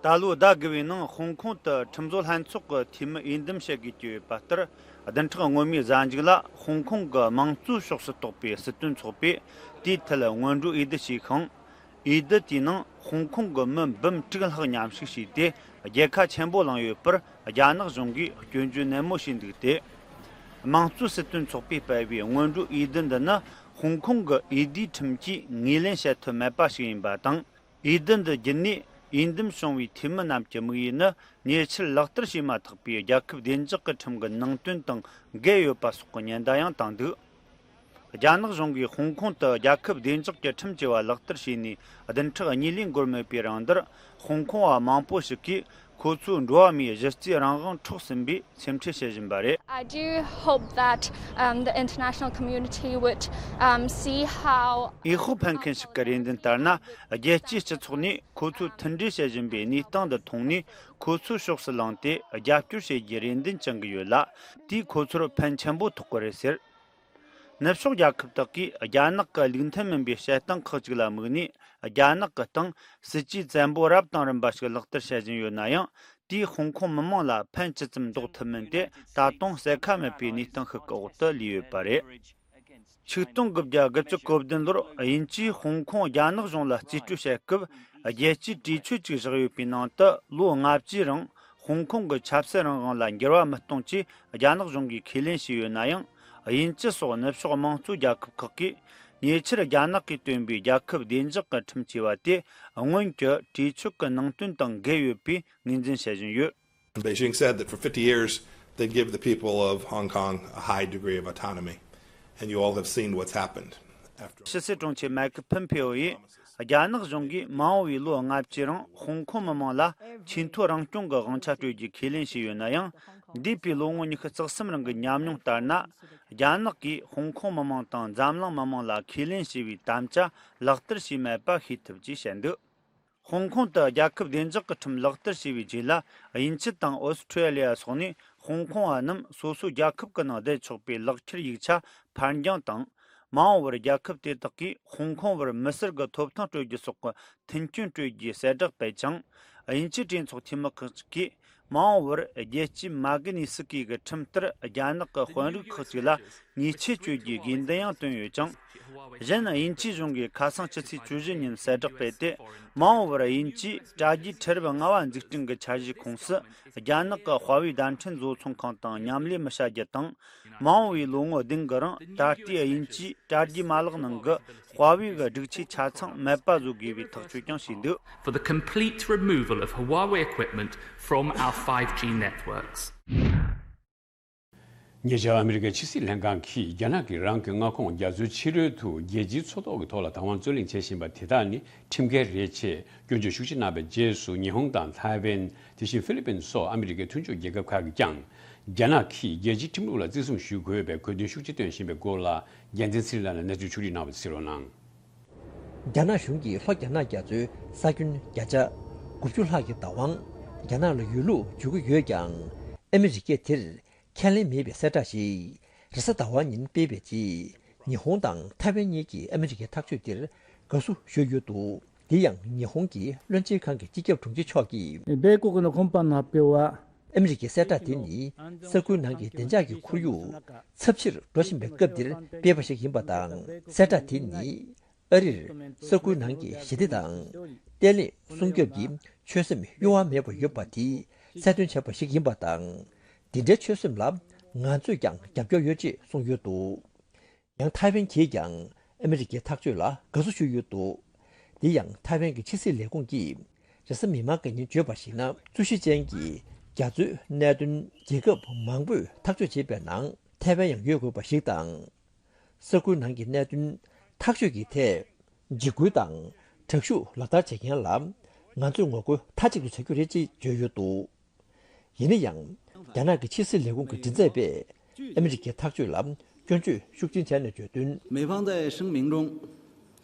ད་ལོའི་ཟླ་དགུ་པའི་ནང་ཧོང་ཀོང་དུ་ཁྲིམས་བཟོ་ལྷན་ཚོགས་ཀྱི་འཐུས་མི་འོས་འདེམས་བྱེད་དགོས་ཀྱི་ཡོད་པ་ལྟར། བདུན་ཕྲག་སྔོན་མའི་གཟའ་མཇུག་ལ་ཧོང་ཀོང་གི་དམངས་གཙོའི་ཕྱོགས་སུ་གཏོགས་པའི་སྲིད་དོན་ཚོགས་པས་དེའི་ཐད་སྔོན་འགྲོའི་འོས་བསྡུ་བྱས་ཤིང་། འོས་བསྡུ་དེའི་ནང་ཧོང་ཀོང་གི་མི་འབུམ་དྲུག་ལྷག་མཉམ་ཞུགས་བྱས་ཏེ། རྒྱལ་ཁ་ཆེན་པོ་བླངས་ཡོད་པར་རྒྱ་ནག་གཞུང་གིས་སྐྱོན་བརྗོད་ནན་མོ་བྱས་འདུག་སྟེ། དམངས་གཙོའི་སྲིད་དོན་ཚོགས་པས་སྤེལ་བའི་སྔོན་འགྲོའི་འོས་བསྡུ་འདི་ནི་ཧོང་ཀོང་གི་འོས་བསྡུའི་ཁྲིམས་ཀྱིས་ངོས་ལེན་བྱེད་ཐུབ་མེད་པ་ཞིག་ཡིན་པ་དང་། འོས་བསྡུ་འདི་བརྒྱུད་ནས་འོས་འདེམས་བྱུང་བའི་འཐུས་མི་རྣམས་ཀྱི་དམིགས་ཡུལ་ནི་ཉེས་ཆད་ལག་བསྟར་བྱས་མ་ཐག་པའི་རྒྱལ་ཁབ་བདེ་འཇགས་ཀྱི་ཁྲིམས་ཀྱི་ནང་དོན་དང་འགལ་ཡོད་པ་སོགས་ཀྱི་ཉེན་བརྡ་ཡང་བཏང་འདུག་རྒྱ་ནག་གཞུང་གིས་ཧོང་ཀོང་དུ་རྒྱལ་ཁབ་བདེ་འཇགས་ཀྱི་ཁྲིམས་ཅེས་པ་ལག་བསྟར་བྱས་ནས་བདུན་ཕྲག་གཉིས་ལས་འགོར་མེད་པའི་རིང་འདིར། ཧོང་ཀོང་བ་མང་པོ་ཞིག་གིས་ཁོ་ཚོའི་འགྲོ་བ་མིའི་གཞི་རྩའི་རང་དབང་འཕྲོག་ཟིན་པའི་སེམས་ཁྲལ་བྱེད་བཞིན་པ་རེད། I do hope that, um, the international community would, um, see how འོས་ཤོག་འཕེན་མཁན་ཞིག་གི་རེ་འདུན་ལྟར་ན། རྒྱལ་སྤྱིའི་སྤྱི་ཚོགས་ནས་ཁོ་ཚོས་མཐུན་སྒྲིལ་བྱེད་བཞིན་པའི་གནས་སྟངས་འདི་མཐོང་ནས། ཁོ་ཚོའི་ཕྱོགས་སུ་ལངས་ཏེ་རྒྱབ་སྐྱོར་བྱེད་རྒྱུའི་རེ་འདུན་བཅངས་ཀྱི་ཡོད་ལ། དེས་ཁོ་ཚོར་ཕན་ཆེན་པོ་ཐོགས་ཀྱི་རེད་ཟེར། ནུབ་ཕྱོགས་རྒྱལ་ཁབ་དག་གིས་རྒྱ་ནག་གི་ལུགས་མཐུན་མིན་པའི་བྱེད་སྟངས་ཁག་ཅིག་ལ་དམིགས་ནས། རྒྱ་ནག་གི་སྟེང་སྲིད་ཇུས་བཙན་པོ་རབ་དང་རིམ་པ་ཞིག་ལག་བསྟར་བྱེད་བཞིན་ཡོད་ན་ཡང་། དེས་ཧོང་ཀོང་མི་མང་ལ་ཕན་ཅི་ཙམ་འདོགས་ཐུབ་མིན་དེ་ད་དུང་གསལ་ཁ་མེད་པའི་གནས་སྟངས་ཤིག་གི་འོག་ཏུ་ལུས་ཡོད་པ་རེད། ཆིག་སྟོང་དགུ་བརྒྱ་དགུ་བཅུ་གོ་བདུན་ལོར་དབྱིན་ཇིས་ཧོང་ཀོང་རྒྱ་ནག་གཞུང་ལ་རྩིས་སྤྲོད་བྱེད་སྐབས། རྒྱལ་སྤྱིའི་གྲོས་ཆོད་ཅིག་བཞག་ཡོད་པའི་ནང་དུ། ལོ་ལྔ་བཅུའི་རིང་ཧོང་ཀོང་གི་ཆབ་སྲིད་རང་དབང་ལ་འགྱུར་བ་མི་གཏོང་ཆེད་རྒྱ་ནག་གཞུང་གིས་ཁས་ལེན་བྱས་ཡོད་ན་ཡང་། དབྱིན་ཇི་སོགས་ནུབ་ཕྱོགས་དམངས་གཙོའི་རྒྱལ་ཁབ་ཁག་གིས། ཉེ་ཆར་རྒྱ་ནག་གིས་བཏོན་པའི་རྒྱལ་ཁབ་བདེ་འཇགས་ཀྱི་ཁྲིམས་ཆེ་བ་དེ། སྔོན་གྱི་གྲོས་ཆོད་ཀྱི་ནང་དོན་དང་འགལ་ཡོད་པའི་ངོས་འཛིན་བྱེད་བཞིན་ཡོད། Beijing said that for fifty years, they give the people of Hong Kong a high degree of autonomy. And you all have seen what's happened. After ཕྱི་སྲིད་དྲུང་ཆེ་མའི་ཁི་ཕིན་ཕེའོ་ཡིས། རྒྱ་ནག་གཞུང་གིས་མ་འོངས་པའི་ལོ་ལྔ་བཅུའི་རིང་ཧོང་ཀོང་མི་མང་ལ་ཆེས་མཐོའི་རང་སྐྱོང་གི་དབང་ཆ་སྤྲོད་རྒྱུའི་ཁས་ལེན་བྱས་ཡོད་ན་ཡང་། འདས་པའི་ལོ་ངོ་ཉི་ཤུ་རྩ་གསུམ་རིང་གི་ཉམས་མྱོང་ལྟར་ན། རྒྱ་ནག་གིས་ཧོང་ཀོང་མི་མང་དང་འཛམ་གླིང་མི་མང་ལ་ཁས་ལེན་བྱས་པའི་དམ་བཅའ་ལག་བསྟར་བྱས་མེད་པ་ཤེས་ཐུབ་ཅེས་བཤད་འདུག་ཧོང་ཀོང་དུ་རྒྱལ་ཁབ་བདེ་འཇགས་ཀྱི་ཁྲིམས་ལག་བསྟར་བྱས་པའི་རྗེས་ལ། དབྱིན་ཇི་དང་ཨོ་སི་ཁྲེ་ལི་ཡ་སོགས་ནས་ཧོང་ཀོང་བ་རྣམས་སོ་སོའི་རྒྱལ་ཁབ་ཀྱི་ནང་བསྡད་ཆོག་པའི་ལག་འཁྱེར་ཡིག་ཆ་ཕར་འགྱངས་དང་། མ་འོངས་པར་རྒྱལ་ཁབ་དེ་དག་གིས་ཧོང་ཀོང་བར་མི་སེར་གྱི་ཐོབ་ཐང་སྤྲོད་རྒྱུ་སོགས་ཀྱི་མཐུན་རྐྱེན་སྤྲོད་རྒྱུའི་གསལ་བསྒྲགས་སྤེལ་ཅིང་། དབྱིན་ཇིའི་གྲོས་ཚོགས་འཐུས་མི་ཁག་ཅིག་གིས། མ་འོངས་པར་རྒྱལ་སྤྱིའི་མཱ་གི་ནི་སི་ཀི་གི་ཁྲིམས་ལྟར་རྒྱ་ནག་གི་དཔོན་རིགས་ཁག་ཅིག་ལ་ཉེས་ཆད་གཅོད་རྒྱུའི་དགོས་འདུན་ཡང་བཏོན་ཡོད་ཅིང་། གཞན། དབྱིན་ཇིའི་གཞུང་གིས་ཁ་སང་ཕྱི་ཚེས་བཅུ་བཞི་ཉིན་གསལ་བསྒྲགས་སྤེལ་ཏེ། མ་འོངས་པར་དབྱིན་ཇིའི་དྲ་རྒྱའི་ཁྲལ་རིག་ལྔ་པ་འཛུགས་སྐྲུན་གྱི་འཆར་གཞིའི་ཁོངས་སུ། རྒྱ་ནག་གི་ཧྭ་ཝེ་བརྡ་འཕྲིན་བཟོ་ཚོང་ཁང་དང་མཉམ་ལས་མི་བྱ་རྒྱུ་དང་། མ་འོངས་པའི་ལོ་ངོ་བདུན་གྱི་རིང་ད་ལྟའི་དབྱིན་ཇིའི་དྲ་རྒྱའི་མ་ལག་ནང་གི་ཧྭ་ཝེ་གི་སྒྲིག་ཆས་ཆ་ཚང་མེད་པ་བཟོ་དགོས་པའི་ཐག་གཅོད་ཀྱང་བྱས་འདུག For the complete removal of Huawei equipment from our five G networks. ཉེ་ཆར་ཨ་མི་རི་ཀའི་ཕྱི་སྲིད་ལྷན་ཁང་གིས་རྒྱ་ནག་གིས་རང་གི་མངའ་ཁོངས་རྒྱ་མཚོའི་ཕྱི་རོལ་དུ་རྒྱལ་སྤྱིའི་མཚོ་ཐོག་གི་ཐོག་ལ་བདག་དབང་རྩོད་གླེང་བྱེད་བཞིན་པ་དེ་དག་ནི་ཁྲིམས་འགལ་རེད་ཅེས་སྐྱོན་བརྗོད་ཤུགས་ཆེ་གནང་བའི་རྗེས་སུ། ཉི་ཧོང་དང་ཐའེ་ཝན། དེ་བཞིན་ཧྥི་ལི་པིན་སོགས་ཨ་མི་རི་ཀའི་མཐུན་ཕྱོགས་རྒྱལ་ཁབ་ཁག་གིས་ཀྱང་། རྒྱ་ནག་གིས་རྒྱལ་སྤྱིའི་ཁྲིམས་ལུགས་ལ་བརྩི་སྲུང་ཞུ་དགོས་པའི་དགོས་འདུན་ཤུགས་ཆེ་བཏོན་བཞིན་པའི་སྐོར་ལ། རྒྱལ་མཚན་ཚེ་རིང་ལགས་ནས་གནས་ཚུལ་ཕྱོགས་སྒྲིག་གནང་བ་གསན་རོགས་གནང་། རྒྱ་ནག་གཞུང་གིས་ལྷོ་རྒྱ་ནག་རྒྱ་མཚོའི་ས་ཁྱོན་བརྒྱ་ཆ་དགུ་བཅུ་ལྷག་གི་བདག་དབང་རྒྱ་ནག་ལ་ཡོད་ལུགས་བརྗོད་ཀྱི་ཡོད་ཀྱང་། ཨ་མི་རི་ཀས་དེར་ཁས་ལེན་མེད་པའི་གསལ་བསྒྲགས་ཤིག་རེས་གཟའ་ཟླ་བ་ཉིན་སྤེལ་བའི་རྗེས། ཉི་ཧོང་དང་ཐའེ་ཝན་གཉིས་ཀྱིས་ཨ་མི་རི་ཀའི་ཐག་གཅོད་དེར་དགའ་བསུ་ཞུས་ཡོད་འདུག་དེ་ཡང་ཉི་ཧོང་གི་བློན་ཆེན་ཁང་གི་སྤྱི་ཁྱབ་དྲུང་ཆེ་མཆོག་གིས། 米国の今般の発表は ཨ་མི་རི་ཀའི་གསལ་བསྒྲགས་དེ་ནི་ས་ཁུལ་ནང་གི་བདེ་འཇགས་ཀྱི་ཁོར་ཡུག་ཚབས་ཆེར་འགྲོ་བཞིན་པའི་སྐབས་འདིར་སྤེལ་བ་ཞིག་ཡིན་པ་དང་། གསལ་བསྒྲགས་དེ་ནི་ཨ་རིར་ས་ཁུལ་ནང་གི་ཞི་བདེ་དང་བརྟན་ལྷིང་སྲུང་སྐྱོབ་ཀྱི་ཆོད་སེམས་གཡོ་བ་མེད་པ་ཡོད་པ་དེ་གསལ་སྟོན་བྱས་པ་ཞིག་ཡིན་པ་དང་། འདི་འདྲའི་ཆོད་སེམས་ལ་ང་ཚོས་ཀྱང་རྒྱབ་སྐྱོར་ཡོད་ཅེས་གསུངས་ཡོད་འདུག་ཡང་ཐའེ་ཝན་གྱིས་ཀྱང་ཨ་མི་རི་ཀའི་ཐག་གཅོད་ལ་དགའ་བསུ་ཞུས་ཡོད་འདུག་དེ་ཡང་ཐའེ་ཝན་གྱི་ཕྱི་སྲིད་ལས་ཁུངས་ཀྱིས་རེས་གཟའ་མིག་དམར་གྱི་ཉིན་བརྗོད་པར་གཞིགས་ན། རྩོད་གཞི་ཅན་གྱི་རྒྱ་མཚོའི་གནད་དོན་རྒྱལ་ཁབ་མང་པོས་ཐག་གཅོད་བྱེད་པའི་ནང་ཐའེ་ཝན་ཡང་ཡོད་དགོས་པ་ཞིག་དང་། ས་ཁུལ་ནང་གི་གནད་དོན་ཐག་གཅོད་ཀྱི་ཐད་འཇིགས་སྐུལ་དང་དྲག་ཤུགས་ལག་བསྟར་བྱེད་མཁན་ལ་ང་ཚོས་ངོ་རྒོལ་མཐའ་གཅིག་ཏུ་བྱ་རྒྱུ་རེད་ཅེས་བརྗོད་ཡོད་འདུག་ཡིན་ན་ཡང་། རྒྱ་ནག་གི་ཕྱི་སྲིད་ལས་ཁུངས་ཀྱི་མགྲིན་ཚབ་པས་ཨ་མི་རི་ཀའི་ཐག་གཅོད་ལ་སྐྱོན་བརྗོད་ཤུགས་ཆེན་བྱས་ནས་བརྗོད་དོན། 美方在声明中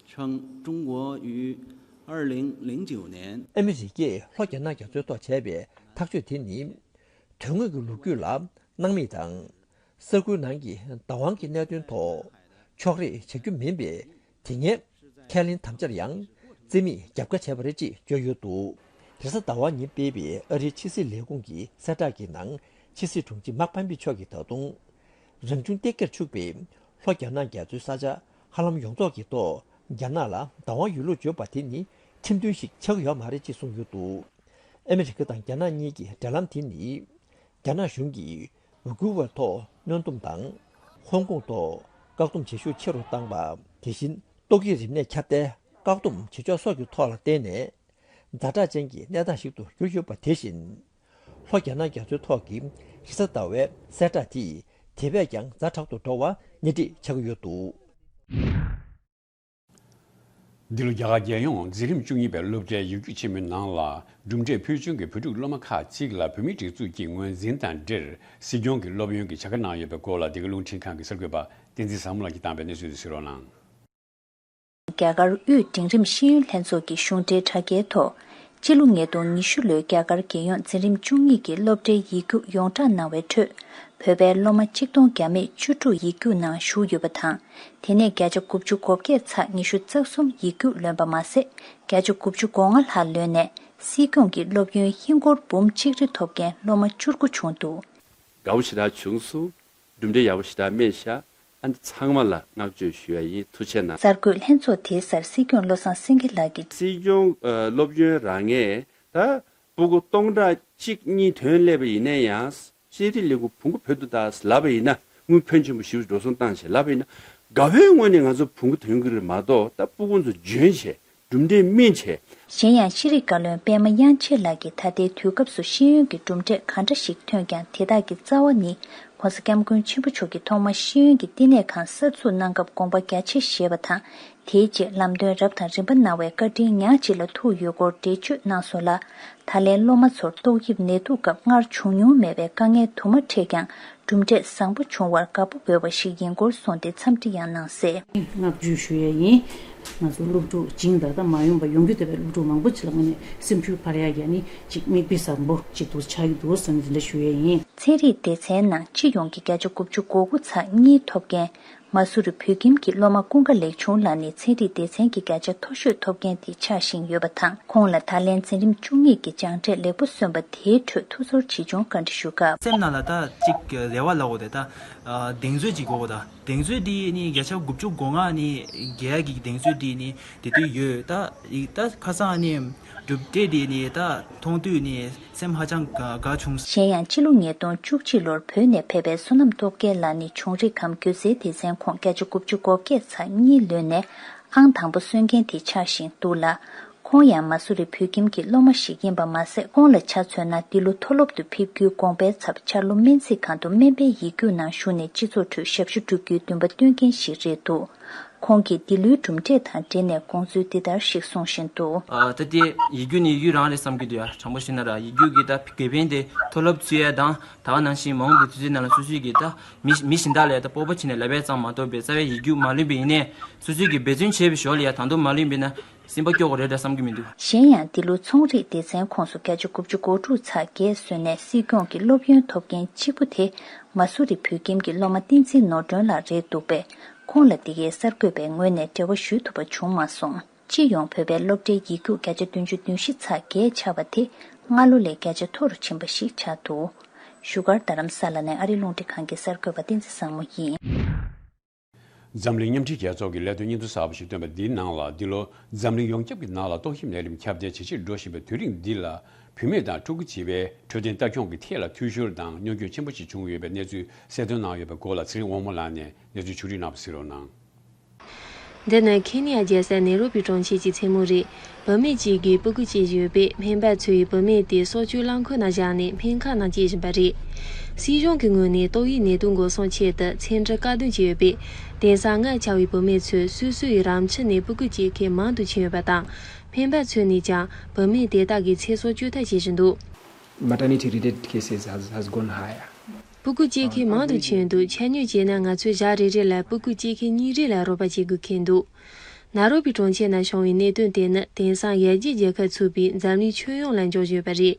称，中国于二零零九年 ཨ་མི་རི་ཀས་ལྷོ་རྒྱ་ནག་རྒྱ་མཚོའི་ཐོག་བྱས་པའི་ཐག་གཅོད་དེ་ནི་དོན་དངོས་ཀྱི་ལོ་རྒྱུས་ལ་སྣང་མེད་དང་། ས་ཁུལ་ནང་གི་བདག་དབང་གི་གནད་དོན་ཐོག་ཕྱོགས་རིས་བྱ་རྒྱུ་མིན་པས། དེ་སྔའི་ཁས་ལེན་དམ་བཅར་ཡང་རྩིས་མེད་རྒྱབ་ཁ་བྱས་པ་རེད་ཅེས་བརྗོད་ཡོད་འདུག་རེས་གཟའ་ཟླ་བ་ཉིན་སྤེལ་བའི་ཨ་རིའི་ཕྱི་སྲིད་ལས་ཁུངས་ཀྱི་གསལ་བསྒྲགས་ཀྱི་ནང་། ཕྱི་སྲིད་དྲུང་ཆེ་མཱག་པམ་པི་མཆོག་གིས་ད་དུང་རང་བྱུང་གཏེར་རྒྱར་ཕྱུག་པའི་ལྷོ་རྒྱ་ནག་རྒྱ་མཚོའི་ས་ཆ་ཧ་ལམ་ཡོངས་རྫོགས་ཀྱི་ཐོག་རྒྱ་ནག་ལ་བདག་དབང་ཡོད་ལུགས་བརྗོད་པ་དེ་ནི་ཁྲིམས་མཐུན་ཞིག་ཆགས་ཀྱི་ཡོད་མ་རེད་ཅེས་གསུངས་ཡོད་འདུག་ཨ་མི་རི་ཀ་དང་རྒྱ་ནག་གཉིས་ཀྱི་འབྲེལ་ལམ་དེ་ནི། རྒྱ་ནག་གཞུང་གིས་ཝི་གུ་ཝར་ཐོག་གནོན་སྡོམ་དང་། ཧོང་ཀོང་ཐོག་བཀག་སྡོམ་བྱེད་ཤུགས་ཆེ་རུ་བཏང་པ། དེ་བཞིན་ཏོག་དབྱིབས་རིམས་ནད་ཁྱབ་གདལ་བཀག་སྡོམ་བྱེད་ཕྱོགས་སོགས་ཀྱི་ཐོག་ལ་བརྟེན་ནས། ཛ་དྲག་ཅན་གྱི་གནས་སྟངས་ཤིག་ཏུ་གྱུར་ཡོད་པ་དེ་བཞིན། ལྷོ་རྒྱ་ནག་རྒྱ་མཚོའི་ཐོག་གི་རེས་གཟའ་ཟླ་བའི་གསལ་བསྒྲགས་དེས་དེ་བས་ཀྱང་ཛ་དྲག་ཏུ་འགྲོ་བ་སྣེ་ཁྲིད་བྱ་གི་ཡོད་འདུག་འདི་ལོ་རྒྱ་གར་རྒྱལ་ཡོངས་འཛིན་རིམ་བཅུ་གཉིས་པའི་སློབ་གྲྭའི་ཡིག་རྒྱུགས་ཆེན་མོའི་ནང་ལ་གྲུབ་འབྲས་ཕུལ་བྱུང་གི་བོད་ཕྲུག་སློབ་མ་ཁག་ཅིག་ལ་བོད་མིའི་སྒྲིག་འཛུགས་ཀྱི་ངོས་འཛིན་དང་འབྲེལ་སྲིད་སྐྱོང་གི་སློབ་ཡོན་གྱི་བྱ་དགའ་གནང་ཡོད་པའི་སྐོར་ལ། འདི་ག་རླུང་འཕྲིན་ཁང་གི་གསར་འགོད་པ་བསྟན་འཛིན་བཟང་མོ་ལགས་ཀྱིས་བཏང་པའི་གནས་ཚུལ་དེ་གསན་རོགས་གནང་། རྒྱ་གར་དབུས་འབྲིང་རིམ་ཤེས་ཡོན་ལྷན་ཚོགས་ཀྱི་གཞུང་འབྲེལ་དྲ་རྒྱའི་ཐོག་སྤྱི་ལོ་ཉིས་སྟོང་ཉི་ཤུ་ལོའི་རྒྱ་གར་རྒྱལ་ཡོངས་འཛིན་རིམ་བཅུ་གཉིས་ཀྱི་སློབ་གྲྭའི་ཡིག་རྒྱུགས་ཡོངས་བསྒྲགས་གནང་བའི་ཁྲོད། བོད་པའི་སློབ་མ་གཅིག་སྟོང་བརྒྱ་མེད་བཅུ་དྲུག་ཡིག་རྒྱུགས་ནང་ཞུགས་ཡོད་པ་དང་། དེ་ནས་བརྒྱ་ཆ་དགུ་བཅུ་གོ་བརྒྱད་ཚེག་ཉི་ཤུ་རྩ་གསུམ་ཡིག་རྒྱུགས་ལོན་པ་མ་ཟད། བརྒྱ་ཆ་དགུ་བཅུ་གོ་ལྔ་ལྷག་ལོན་ནས་ སྲིད་སྐྱོང་གི་སློབ་ཡོན་ཧིན་སྒོར་འབུམ་གཅིག་རེ་ཐོབ་མཁན་སློབ་མ་བཅུ་དགུ་བྱུང་འདུག། དགའ་པོ་ཞེ་དྲག་བྱུང་སོང་། གྲུབ་འབྲས་ཡག་པོ་ཞེ་དྲག་སྨིན་ཤག། ཨ་ནི་ཚང་མ་ལ་བསྔགས་བརྗོད་ཞུ་ཡ་ཡིན། ཐུགས་རྗེ་གནང་། གསར་འགོད་ལྷན་ཚོགས་དེའི་སར་སྲིད་སྐྱོང་བློ་བཟང་སེང་གེ་ལགས་ཀྱིས། སྲིད་སྐྱོང་ཨ་སློབ་ཡོན་རག་མཁན་ད་སྤུ་གུ་སྟོང་ཕྲག་གཅིག་གཉིས་ཐོན་སླེབས་པ་ཡིན་ན་ཡང་། ཤེས་རིག་ལས་ཁུངས་བོད་སྐད་དུ་ད་ལབ་པ་ཡིན་ན་དངུལ་ཕོན་ཆེན་པོ་ཞིག་འགྲོ་སོང་བཏང་བྱས་ལབ་པ་ཡིན་ན། དགའ་བོའི་ངོས་ནས་ང་ཚོ་བོད་སྐད་ཐོན་གྱི་རེད་མ་གཏོགས། ད་སྤུ་གུ་ཚོ་འཇོན་བྱས། གྲུབ་འབྲས་སྨིན་བྱས། གཞན་ཡང་ཤེས་རིག་བཀའ་བློན་པད་མ་དབྱངས་ཅན་ལགས་ཀྱིས་ད་ལྟའི་དུས་སྐབས་སུ་ཤེས་ཡོན་གྱི་གྲུབ་འབྲས་ག་འདྲ་ཞིག་ཐོན་ཀྱང་། དེ་དག་གི་རྩ་བ་ནི་༸གོང་ས་༸སྐྱབས་མགོན་ཆེན་པོ་མཆོག་གིས་ཐོག་མར་ཤེས་ཡོན་གྱི་བསྟི་གནས་ཁང་གསར་འཛུགས་གནང་སྐབས་དགོངས་པ་རྒྱ་ཆེ་བཞེས་པ་དང་། དེའི་རྗེས་ལམ་སྟོན་རབ་དང་རིམ་པ་གནང་བའི་བཀའ་དྲིན་ཉག་གཅིག་ལ་ཐུག་ཡོད་སྐོར་འགྲེལ་བརྗོད་གནང་སོང་ལ། ད་ལན་སློབ་མ་ཚོར་ཏོག་དབྱིབས་ནད་དུག་སྐབས་སྔར་བྱུང་མྱོང་མེད་པའི་དཀའ་ངལ་དུ་མ་འཕྲད་ཀྱང་། གྲུབ་འབྲས་བཟང་པོ་བྱུང་བར་དགའ་པོ་དགོས་པ་ཞིག་ཡིན་སྐོར་གསུངས་ཏེ་འཚམས་འདྲི་ཡང་གནང་གསལ། བསྔགས་བརྗོད་ཞུ་ཡས་ཡིན། ང་ཚོ་སློབ་ཕྲུག་བྱིངས་དང་ད་མ་ཡོང་པ་ཡོང་རྒྱུ་བསྡད་པའི་སློབ་ཕྲུག་མང་པོ་ཅིག་ལ་དངོས་གནས་སེམས་ཤུགས་འཕར་ཡག་གི་ནི་ཅིག་མིག་དཔེ་བཟང་པོ་ཅིག་ཏུ་ཆགས་ཀྱི་འདུག་བསམ་གྱི་འདི་འདྲ་ཞུ་ཡས་ཡིན། ཚན་རིག་སྡེ་ཚན་ནང་སྤྱི་ཡོངས་ཀྱི་བརྒྱ་ཆ་དགུ་བཅུ་གོ་དགུ་ཚེག་གཉིས་ཐོབ་མཁན་མ་སུ་རི་བོད་ཁྱིམ་གྱི་སློབ་མ་ཀུན་དགའ་ལེགས་ཆུང་ལགས་ནི་ཚན་རིག་སྡེ་ཚན་གྱི་བརྒྱ་ཆ་མཐོ་ཤོས་ཐོབ་མཁན་དེ་ཆགས་བཞིན་ཡོད་པ་དང་། ཁོང་ལ་ད་ལན་འཛིན་རིམ་བཅུ་གཉིས་ཀྱི་སྦྱངས་འབྲས་ལེགས་པོ་སོན་པ་དེའི་ཁྲོད་ཐུགས་ཚོར་ཆེ་ཆུང་བཀའ་འདྲི་ཞུ་སྐབས། སེམས་ནང་ལ་ད་ཅིག་རེ་བ་ལབ་དགོས་ཏེ་ད་གདེང་ཚོད་ཅིག་དགོས་གོ། ད་གདེང་ཚོད་འདི་ནི་བརྒྱ་ཆ་དགུ་བཅུ་གོ་ལྔ་ནི་རྒྱལ་གྱི་གདེང་ཚོད་འདི་ནི་དེ་དུས་ཡོད། ད་ད་ཁ་སང་ནི་གྲུབ་འབྲས་འདི་ནི་ད་མཐོང་དུས་ནི་སེམས་ཧ་ཅང་དགའ་དགའ་བྱུང་། གཞན་ཡང་། སྤྱི་ལོ་ཉིས་སྟོང་བཅུ་གཅིག་ལོར་བོད་ནས་ཕེབས་པའི་བསོད་ནམས་སྟོབས་རྒྱལ་ལགས་ནི་བྱུང་རིམ་སྒང་སྒྱུ་རྩལ་སྡེ་ཚན་ཁོངས་བརྒྱ་ཆ་དགུ་བཅུ་གོ་བརྒྱད་ཚེག་གཉིས་ལོན་ནས་ཨང་དང་པོ་སོན་མཁན་དེ་ཆགས་བཞིན་འདུག་ལ། ཁོང་ཡང་མ་སུ་རི་བོད་ཁྱིམ་གྱི་སློབ་མ་ཞིག་ཡིན་པ་མ་ཟད། ཁོང་ལ་ཆ་མཚོན་ན། འདི་ལོ་མཐོ་སློབ་ཏུ་ཕེབས་རྒྱུའི་དགོངས་པའི་ཚབ་འཆར་ལོ་སྨན་རྩིས་ཁང་དུ་སྨན་པའི་ཡིག་རྒྱུགས་ནང་ཞུགས་ནས་སྤྱི་ཚོགས་ཁྲོད་ཞབས་ཞུ་སྒྲུབ་རྒྱུའི་འདུན་པ་བཏོན་མཁན་ཞིག་རེད་འདུག། ཁོང་གིས་འདི་ལོའི་གྲུབ་འབྲས་དང་འབྲེལ་ནས་དགོངས་ཚུལ་འདི་ལྟར་ཞིག་གསུངས་བཞིན་འདུག། ཨ། ད་ལྟའི་ཡིག་རྒྱུགས་ནི་ཡིག་རྒྱུགས་རང་རེད་བསམ་གྱི་འདུག་ཡ། དྲང་པོ་བཤད་ན་ར། ཡིག་རྒྱུགས་ཀྱི་ད་དགེ་ཕན་དེ་མཐོ་སློབ་ཚུད་ཡ་དང་། ད་ག་ནང་བཞིན་མ་འོངས་པའི་དུས་ཚོད་ནང་ལ་སོ་སོའི་གི་ད་མི་མི་གཞན་དག་ལ་ད་སྤོབས་པ་བྱས་ནས་ལབ་ཡ་ཙམ་མ་གཏོགས་པའི་རྩ་བའི་ཡིག་རྒྱུགས་མ་ལོན་པ་ཡིན་ནའི། སོ་སོའི་གི་འབད་བརྩོན་བྱས་པའི་ཞོར་ལ་ཡ་ད་དུང་མ་ལོན་པ་ཡིན་ན་སེམས་པ་སྐྱོ་གི་རེད་འདྲ་བསམ་གྱི་མི་འདུག། གཞན་ཡང་། འདི་ལོ་ཚོང་རིག་སྡེ་ཚན་ཁོངས་སུ་བརྒྱ་ཆ་དགུ་བཅུ་གོ་དྲུག་ཚེག་བརྒྱད་སོན་ནས་སྲིད་སྐྱོང་གི་སློབ་ཡོན་ཐོབ་མཁན་གཅིག་པུ་དེ་མ་སུ་རི་བོད་ཁྱིམ་གྱི་སློབ་མ་བསྟན་འཛིན་ནོར་སྒྲོན་ལགས་རེད་འདུག་པས། ཁོང་ལ་འདི་གའི་གསར་འགོད་པའི་ངོས་ནས་འབྲེལ་བ་ཞུ་ཐུབ་པ་བྱུང་མ་སོང་། སྤྱི་ཡོངས་བོད་པའི་སློབ་གྲྭའི་ཡིག་རྒྱུགས་བརྒྱ་ཆ་བདུན་ཅུ་དོན་བཞི་ཚེག་བརྒྱད་ཆགས་པ་དེ་སྔ་ལོ་ལས་བརྒྱ་ཆ་མཐོ་རུ་ཕྱིན་པ་ཞིག་ཆགས་འདུག། བཞུགས་སྒར་རྡ་རམ་ས་ལ་ནས་ཨ་རིའི་རླུང་འཕྲིན་ཁང་གི་གསར་འགོད་པ་བསྟན་འཛིན་བཟང་མོ་ཡིན། འཛམ་གླིང་མཉམ་འབྲེལ་རྒྱལ་ཚོགས་ཀྱིས་ལས་དོན་སྙན་ཐོ་གསར་པ་ཞིག་བཏོན་པ་འདིའི་ནང་ལ། འདི་ལོ་འཛམ་གླིང་ཡོངས་ཁྱབ་ཀྱི་ནང་ལ་ཏོག་དབྱིབས་ནད་རིམས་ཁྱབ་གདལ་ཇེ་ཆེར་འགྲོ་བཞིན་པའི་དུས་རིང་འདི་ལ། བུད་མེད་དང་ཕྲུ་གུ་བྱིས་པའི་འཕྲོད་བསྟེན་ལྟ་སྐྱོང་གི་ཐད་ལ་འཐུས་ཤོར་དང་གནོན་སྐྱོན་ཆེན་པོ་ཞིག་བྱུང་ཡོད་པའི་གནས་ཚུལ་གསལ་སྟོན་གནང་ཡོད་པའི་སྐོར་ལ། ཚེ་རིང་དབང་མོ་ལགས་ནས་གནས་ཚུལ་ཕྱོགས་སྒྲིག་གནང་བ་གཟིགས་རོགས་གནང་། འདི་ནི་ཁེན་ཡ་རྒྱལ་ས་ནེ་རོ་པི་གྲོང་ཁྱེར་གྱི་མཚན་མོ་རེད། བུད་མེད་གཅིག་གིས་སྤུ་གུ་སྐྱེས་ཡོད་པས། སྨན་པ་ཚོས་བུད་མེད་དེ་སྲོག་སྐྱོབ་རླངས་འཁོར་ནང་བཞག་ནས་སྨན་ཁང་ནང་སྐྱེལ་བཞིན་པ་རེད། སྲིད་གཞུང་གི་ངོས་ནས་ཏོག་དབྱིབས་ནད་དུག་འགོག་སྲུང་ཆེད་དུ་ཚན་ཁྲི་བཀག་སྡོམ་བྱས་ཡོད་པས། དེང་སང་མངལ་ཆགས་པའི་བུད་མེད་ཚོས་སོ་སོའི་རང་ཁྱིམ་ནས་སྤུ་གུ་སྐྱེ་མཁན་མང་དུ་ཕྱིན་ཡོད་པ་དང་། སྨན་པ་ཚོ་ནས་ཀྱང་བུད་མེད་དེ་དག་གི་ཚེ་སྲོག་གཅོད་ཐབས་བྱེད་བཞིན་འདུག། Maternity related cases has, has gone higher. སྤུ་གུ་སྐྱེ་མཁན་མང་དུ་ཕྱིན་འདུག། ཆ་སྙོམས་བྱས་ན་ང་ཚོས་ཞག་རེ་རེ་ལ་སྤུ་གུ་སྐྱེ་མཁན་གཉིས་རེ་ལ་རོགས་པ་བྱེད་དགོས་ཁེལ་འདུག། ནཱ་རོ་པི་གྲོང་ཁྱེར་ནང་བྱུང་བའི་གནད་དོན་དེ་ནི་དེང་སང་ཡར་རྒྱས་རྒྱལ་ཁབ་ཚུད་པའི་འཛམ་གླིང་ཁྱོན་ཡོངས་ལ་འབྱུང་བཞིན་ཡོད་པ་རེད།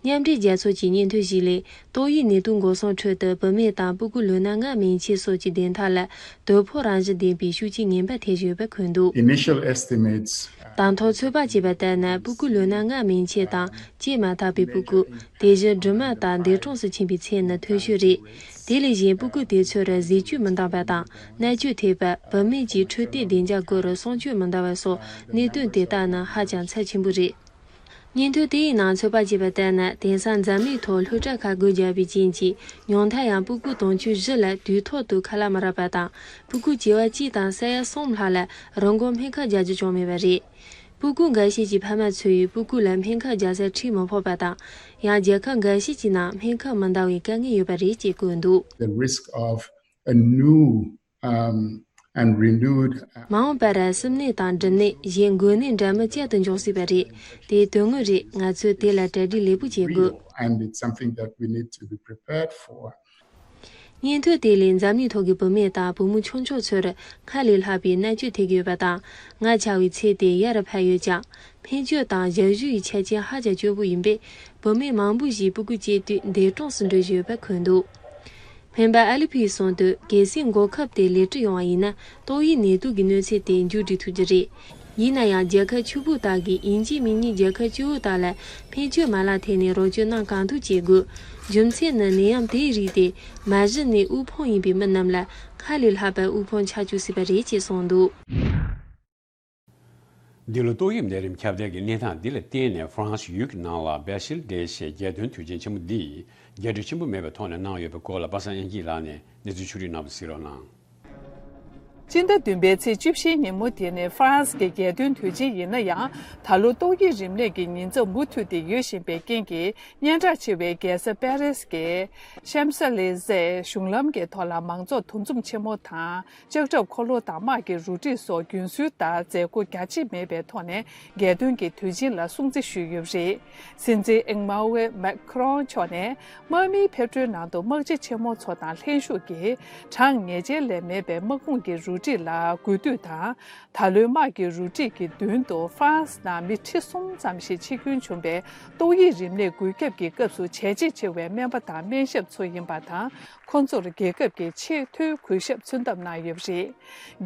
མཉམ་འབྲེལ་རྒྱལ་ཚོགས་ཀྱི་སྙན་ཐོ་ཞིག་ལས། ཏོག་དབྱིབས་ནད་དུག་འགོག་སྲུང་ཁྲོད་དུ་བུད་མེད་དང་སྤུ་གུ་ལོ་ན་ལྔ་མན་ཆད་སོགས་ཀྱི་བདེན་མཐའ་ལ་དོ་ཕོག་རང་བཞིན་ལྡན་པའི་ཤུགས་རྐྱེན་ངན་པ་ཐེབས་བཞིན་ཡོད་པ་འཁོད་འདུག། Initial estimates དང་ཐོག་ཚོད་དཔག་བྱས་པ་ལྟར་ན། སྤུ་གུ་ལོ་ན་ལྔ་མན་ཆད་དང་སྐྱེས་མ་ཐག་པའི་སྤུ་གུ། དེ་བཞིན་སྦྲུམ་མ་དང་འདས་གྲོངས་སུ་ཕྱིན་པའི་ཚད་ནི་མཐོ་ཤོས་རེད། དེ་ལས་གཞན་སྤུ་གུ་དེ་ཚོར་ཟས་བཅུད་མི་འདང་བ་དང་། མནར་གཅོད་ཐེབས་པ། བུད་མེད་ཀྱི་འཕྲོད་བསྟེན་བདེ་འཇགས་སྐོར་སྲུང་སྐྱོབ་མི་འདང་བ་སོགས་གནད་དོན་དེ་དག་ནི་ཧ་ཅང་ཚབས་ཆེན་པོ་རེད། སྙན་ཐོ་དེའི་ནང་ཚོད་དཔག་བྱས་པ་ལྟར་ན། དེང་སང་འཛམ་གླིང་ཐོག་སློབ་གྲྭ་ཁག་སྒོ་བརྒྱབ་པའི་རྐྱེན་གྱིས། ཉུང་མཐར་ཡང་སྤུ་གུ་དུང་ཕྱུར་བཞི་ལ་དུས་ཐོག་ཏུ་ཁ་ལག་མི་རག་པ་དང་། སྤུ་གུ་བྱེ་བ་གཅིག་དང་ས་ཡ་གསུམ་ལྷག་ལ་རང་དགོས་སྨན་ཁབ་རྒྱག་རྒྱུ་ཅང་མེད་པ་རེད། སྤུ་གུ་འགའ་ཤས་ཀྱི་ཕ་མ་ཚོས་སྤུ་གུ་ལ་སྨན་ཁབ་རྒྱག་སར་ཁྲིད་མི་ཕོད་པ་དང་། ཡང་རྒྱལ་ཁབ་འགའ་ཤས་ཀྱི་ནང་སྨན་ཁབ་མི་འདང་བའི་དཀའ་ངལ་ཡོད་པ་རེད་ཅེས་བཀོད་འདུག། The risk of a new, um, and renewed, uh, མ་འོངས་པར་སྲུབས་ནད་དང་འབྲུམ་ནད། གཞན་འགོས་ནད་འདྲ་མིན་བསྐྱར་དུ་འབྱུང་སྲིད་པ་རེད། དེ་དོན་དངོས་རེད། ང་ཚོས་དེ་ལ་གྲ་སྒྲིག་ལེགས་པོ་བྱེད་དགོས། Real, and it's something that we need to be prepared for. སྙན་ཐོ་དེ་ལས་འཛམ་གླིང་ཐོག་གི་བུད་མེད་དང་བུ་མོ་ཆུང་ཆུང་ཚོར་སྔར་ལས་ལྷག་པའི་མནར་གཅོད་ཐེབས་ཀྱི་ཡོད་པ་དང་། མངལ་ཆགས་པའི་ཚད་དེ་ཡར་འཕར་ཡོད་ཀྱང་། སྨན་བཅོས་དང་ཞབས་ཞུ་ཡི་ཆ་རྐྱེན་ཧ་ཅང་སྐྱོ་པོ་ཡིན་པས། བུད་མེད་མང་པོ་ཞིག་སྤུ་གུ་སྐྱེས་དུས་འདས་གྲོངས་སུ་འགྲོ་བཞིན་ཡོད་པ་འཁོད་འདུག། སྨན་པ་ཨ་ལི་ཕིས་གསུངས་དོན། གལ་སྲིད་འགོག་ཁབ་དེ་ལེགས་གྲུབ་ཡོང་བ་ཡིན་ན། ཏོག་དབྱིབས་ནད་དུག་གི་གནོད་འཚེ་དེ་མཇུག་སྒྲིལ་ཐུབ་རྒྱུ་རེད། ཡིན་ན་ཡང་རྒྱལ་ཁབ་ཕྱུག་པོ་དག་གིས་དབྱིན་ཇི་མི་ཉན་རྒྱལ་ཁབ་སྐྱོ་བོ་དག་ལ་འཕེན་སྐྱོད་མ་ལག་ཐད་ནས་རོགས་སྐྱོར་གནང་གང་ཐུབ་བྱེད་དགོས། རྒྱུ་མཚན་ནི་ནད་ཡམས་དེའི་རིགས་དེ་མ་གཞི་ནས་དབུལ་ཕོངས་ཡིན་པའི་མི་རྣམས་ལ་སྔར་ལས་ལྷག་པའི་དབུལ་ཕོངས་ཆགས་བཅུག་སྲིད་པ་རེད་ཅེས་གསུངས་འདུག། འདི་ལོ་ཏོག་དབྱིབས་ནད་རིམས་ཁྱབ་གདལ་གྱི་གནས་སྟངས་འདི་ལ་བརྟེན་ནས་ཧྥ་རན་སི་ཡུལ་གྱི་ནང་ལ་བེ་ཤིལ་ཌེ་ཞེས་རྒྱལ་སྟོན་དུས་ཆེན་ཆེན་མོ་འདི་རྒྱས་སྤྲོས་ཆེན་པོ་མེད་པའི་ཐོག་ནས་གནང་ཡོད་པའི་སྐོར་ལ་པ་སངས་དབྱངས་སྐྱིད་ལགས་ནས་གནས་ཚུལ་ཕྱོགས་བསྒྲིགས་གནང་བ་གཟིགས་རོགས་གནང་། སྤྱི་ཟླ་བདུན་པའི་ཚེས་བཅུ་བཞིའི་ཉིན་མོ་དེ་ནི་ཧྥ་རན་སི་གི་རྒྱལ་སྟོན་དུས་ཆེན་ཡིན་ན་ཡང་། ད་ལོ་ཏོག་དབྱིབས་རིམས་ནད་ཀྱི་ཉེན་ཚབས་མུ་མཐུད་དེ་ཡོད་བཞིན་པའི་རྐྱེན་གྱིས། སྙན་གྲགས་ཆེ་བའི་རྒྱལ་ས་པེ་རིས་ཀྱི་ཤམ་ས་ལེ་ཟེ་གཞུང་ལམ་གྱི་ཐོག་ལ་མང་ཚོགས་འདུ་འཛོམས་ཆེན་མོ་དང་། ལྕགས་ཁྲབ་འཁོར་ལོ་དང་དམག་གི་རུ་སྒྲིག་སོགས་རྒྱུན་སྲོལ་ལྟར་མཛད་སྒོ་རྒྱ་ཆེ་མེད་པའི་ཐོག་ནས་རྒྱལ་སྟོན་གྱི་དུས་ཆེན་ལ་སྲུང་བརྩི་ཞུས་ཡོད་པ་རེད། སྲིད་འཛིན་ཨེང་མཱ་ནུ་ཨེལ་མེག་ཁི་རོང་མཆོག་ནས་དམག་མིའི་ཕེབས་འགྲོའི་ནང་དུ་དམག་སྤྱི་ཆེན་མོ་ཚོ་དང་ལྷན་ཞུགས་ཀྱིས་གྲངས་ངེས་ཅན་ལས་མེད་པའི་དམག་དཔུང་གི་རུ་སྒྲིག་ལ་གུས་འདུད་དང་། ད་ལོའི་དམག་གི་རུ་སྒྲིག་གི་མདུན་དུ་ཧྥ་རན་སི་ནང་མི་ཁྲི་གསུམ་ཙམ་ཞིག་འཆི་སྐྱོན་བྱུང་བའི་ཏོག་དབྱིབས་རིམས་ནད་འགོས་ཁྱབ་ཀྱི་སྐབས་སུ་བྱས་རྗེས་ཆེ་བའི་སྨན་པ་དང་སྨན་ཞབས་ཚོ་ཡིན་པ་དང་། ཁོང་ཚོར་རྒྱལ་ཁབ་ཀྱི་ཆེས་མཐོའི་གུས་ཞབས་མཚོན་ཐབས་གནང་ཡོད་པ་རེད།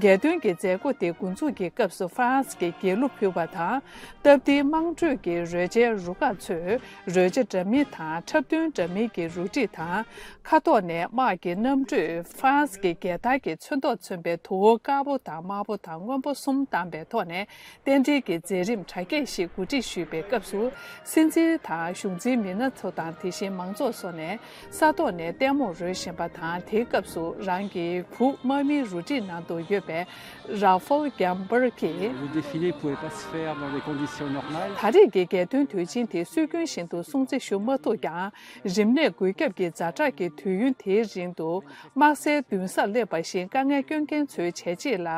རྒྱལ་སྟོན་གྱི་མཛད་སྒོ་དེ་འགོ་འཛུགས་ཀྱི་སྐབས་སུ་ཧྥ་རན་སི་གི་རྒྱལ་གླུ་ཕུལ་བ་དང་། སྟབས་བདེའི་དམངས་ཁྲོད་ཀྱི་རོལ་ཆའི་རུ་ཁག་ཚོས་རོལ་ཆ་འདྲ་མིན་དང་འཁྲབ་སྟོན་འདྲ་མིན་གྱི་རུ་སྒྲིག་དང་། ཁ་ཐོག་ནས་དམག་གི་གནམ་གྲུས་ཧྥ་རན་སི་གི་རྒྱལ་དར་གྱི་ཚོན་མདོག་མཚོན་པའི་དུ་བ་དཀར་པོ་དང་དམར་པོ་དང་སྔོན་པོ་གསུམ་བཏང་པའི་ཐོག་ནས། རྟེན་འབྲེལ་གྱི་མཛད་རིམ་གྲ་རྒྱས་ཤིག་གོ་སྒྲིག་ཞུས་པའི་སྐབས་སུ། སྲིད་འཛིན་དང་གཞུང་འཛིན་མི་སྣ་ཚོ་དང་དེ་བཞིན་མང་ཚོགས་སོགས་ནས་ས་ཐོག་ནས་ལྟད་མོ་རོལ་བཞིན་པ་དང་། དེའི་སྐབས་སུ་རང་གི་བུ་དམག་མིའི་རུ་སྒྲིག་ནང་དུ་ཡོད་པའི་རཱ་ཧྥལ་གྱམ་བར་གྱིས། Le défilé ne pouvait pas se faire dans des conditions normales. ད་རེས་ཀྱི་རྒྱལ་སྟོན་དུས་ཆེན་དེ་སྲོལ་རྒྱུན་བཞིན་དུ་སྲུང་བརྩི་ཞུ་མ་ཐུབ་ཀྱང་། རིམས་ནད་འགོས་ཁྱབ་ཀྱི་ཛ་དྲག་གི་དུས་ཡུན་དེའི་རིང་དུ། དམག་སའི་མདུན་སར་སླེབས་པ་བཞིན་དཀའ་ངལ་སྐྱོན་མཁན་ཚོའི་བྱས་རྗེས་ལ།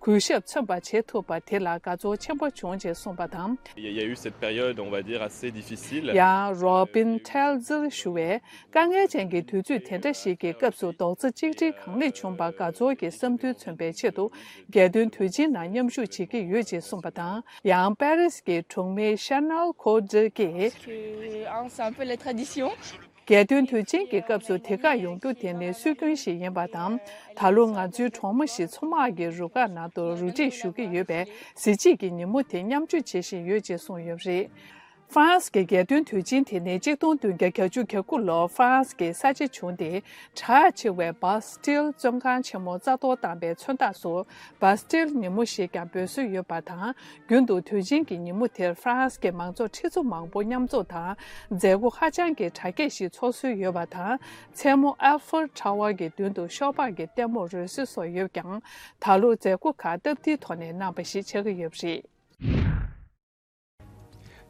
གུས་ཞབས་མཚོན་པ་བྱེད་ཐུབ་པ་དེ་ལ་དགའ་ཚོར་ཆེན་པོ་བྱུང་ཞེས་གསུངས་པ་དང་། Il y a il y a eu cette période, on va dire, assez difficile. ཡང་རོ་པིན་ཐེལ་ཛིར་ཞུ་བས། དཀའ་ངལ་ཅན་གྱི་དུས་ཚོད་དེ་འདྲ་ཞིག་གི་སྐབས་སུ་རྡོག་རྩ་གཅིག་སྒྲིལ་གང་ལེགས་བྱུང་པར་དགའ་ཚོར་གྱི་བསམ་འདུན་མཚོན་པའི་ཆེད་དུ། རྒྱལ་སྟོན་དུས་ཆེན་ནང་མཉམ་ཞུགས་བྱེད་ཀྱི་ཡོད་ཅེས་གསུངས་པ་དང་། ཡང་པེ་རིས་ཀྱི་གྲོང་མི་ཤ་ནལ་ཁོ་ཌི་གིས། Que, hein, c'est un peu la tradition. རྒྱལ་སྟོན་དུས་ཆེན་གྱི་སྐབས་སུ་དེ་གར་ཡོང་རྒྱུ་དེ་ནི་སྲོལ་རྒྱུན་ཞིག་ཡིན་པ་དང་། ད་ལོ་ང་ཚོའི་གྲོགས་མོ་ཞིག་མཚོ་དམག་གི་རུ་ཁག་ནང་དུ་རུ་སྒྲིག་ཞུ་གི་ཡོད་པས། གཟི་བརྗིད་ཀྱི་ཉིན་མོ་དེ་མཉམ་སྤྱོད་བྱེད་བཞིན་ཡོད་ཅེས་གསུངས་ཡོད་པ་རེད། ཧྥ་རན་སི་གི་རྒྱལ་སྟོན་དུས་ཆེན་དེ་ནི་གཅིག་སྟོང་བདུན་བརྒྱ་གྱ་དྲུག་ལོར་ཧྥ་རན་སི་གི་ས་ཆ་བྱུང་སྟེ། གྲགས་ཆེ་བའི་བཱ་སི་ཏིལ་བཙོན་ཁང་ཆེན་མོ་རྩ་གཏོར་བཏང་པའི་མཚོན་རྟགས་སུ། བཱ་སི་ཏིལ་ཉིན་མོ་ཞེས་ཀྱང་འབོད་སྲོལ་ཡོད་པ་དང་། རྒྱུན་དུ་དུས་ཆེན་གྱི་ཉིན་མོ་དེར་ཧྥ་རན་སི་གི་མང་ཚོགས་ཁྲི་ཚོ་མང་པོ་མཉམ་འཛོམས་དང་། མཛད་སྒོ་ཧ་ཅང་གི་གྲ་རྒྱས་ཤིག་ཚོགས་སྲོལ་ཡོད་པ་དང་། མཚན་མོ་ཨེ་ཧྥལ་ཊ་ཝར་གྱི་མདུན་དུ་ཤོག་སྦག་གི་ལྟད་མོ་རོལ་སྲོལ་སོགས་ཡོད་ཀྱང་། ད་ལོ་མཛད་སྒོ་ཁག་སྟབས་བདེའི་ཐོག་ནས་གནང་པ་ཞིག་ཆགས་ཀྱི་ཡོད་པ་རེད།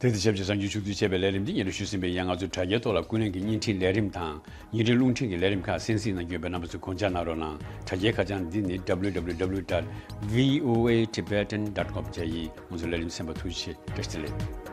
དེ་དང་ཆབས་ཅིག་གསར་འགྱུར་ཕྱོགས་བསྡུས་བྱས་པའི་ལས་རིམ་འདི་སྙན་སྒྲོན་ཞུས་ཟིན་པའི་ཡང་། ང་ཚོའི་དྲ་རྒྱའི་ཐོག་ལ་ཀུན་གླེང་གི་བརྙན་འཕྲིན་ལས་རིམ་དང་། བརྙན་འཕྲིན་རླུང་འཕྲིན་གྱི་ལས་རིམ་ཁག་གསན་གཟིགས་གནང་རྒྱུ་ཡོད་པས། རྣམ་པ་ཚོས་དགོངས་འཇགས་གནང་རོགས་གནང་། དྲ་རྒྱའི་ཁ་བྱང་འདི་ནི་W W W dot V O A Tibetan dot com བཅས་ཡིན། ང་ཚོའི་ལས་རིམ་གསན་པར་ཐུགས་རྗེ་ཆེ། བཀྲ་ཤིས་བདེ་ལེགས།